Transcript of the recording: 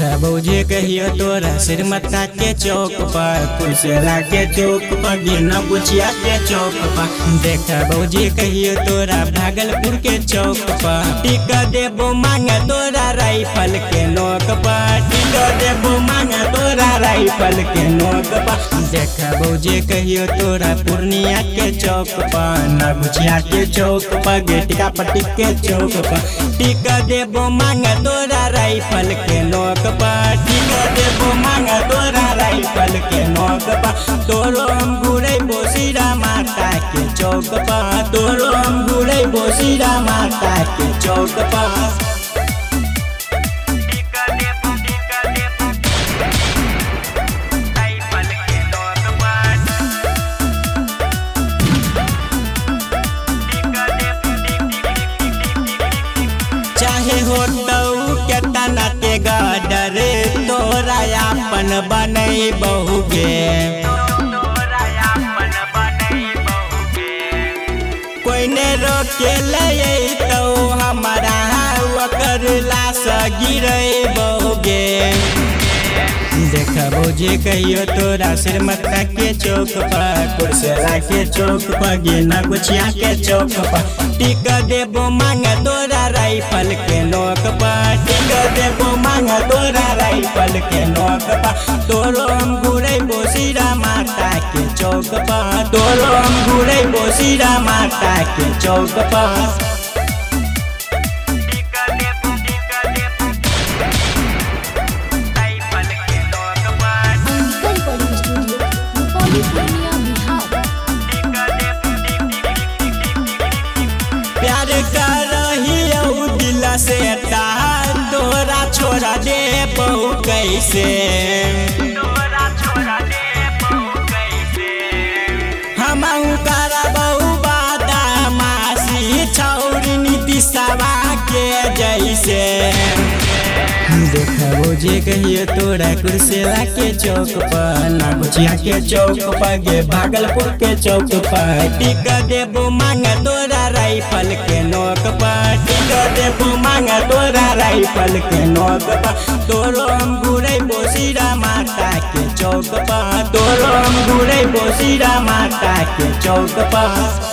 देखबौ जे कहियो तोरा सिरमता के चौक पर, कुर्सेला के चौक पर, गिरना गुछिया के चौक पर। देखबौ जे कहियो तोरा भागलपुर के चौक पर, टिका देबो मांग तोरा राइफल के नोक पर, टिका देबो मांग तोरा राइफल के नोक पर। देखबौ जे कहियो तोरा पूर्णिया के चौक पर, नगुछिया के चौक पर, गेटिका पट्टी के चौक पर, टिका देबो मांग तोरा राइफल के नोक पर, टिका देबो मांग तोरा राइफल के नोक पर। तोरो हम घुरैबो सीरा माता के चौक पर, तोरो हम घुरैबो सीरा माता के चौक पर। चाहे हो के तना के गडर तोरा अपन बनैबहुगे, कोई ने रोके ले तो हमारा ओकर लाश गिरैबहुगे। देखबौ जे कहियो तोरा सिरमता के चौक पर, कुर्सेला के चौक पर, गेना गुछिया के चौक पर, टिका देबो मांग तोरा राइफल के नोक पर, टिका देबो मांग तोरा राइफल के नोक पर। तोरो हम घुरैबो सीरा माता के चौक पर, तोरो हम घुरैबो सीरा माता के चौक पर। Angika recording studio, Rupauli, Purnia, Bihar. प्यार करहियौ दिल से तोरा छोड़ा दे बहु कैसे, हमहु करबौ वादा मासी छौरी नीतीशवा के जैसे। देखबौ जे कहियो तोरा कुर्सेला के चौक पर, नागुचिया के चौक पर, गे भागलपुर के चौक पर, टिका देबो मांग तोरा राइफल के नोक पर, टिका देबो मांग तोरा राइफल के नोक पर। तोरो हम घुरैबो सीरा माता के चौक पर, तोरो हम घुरैबो सीरा माता के चौक पर।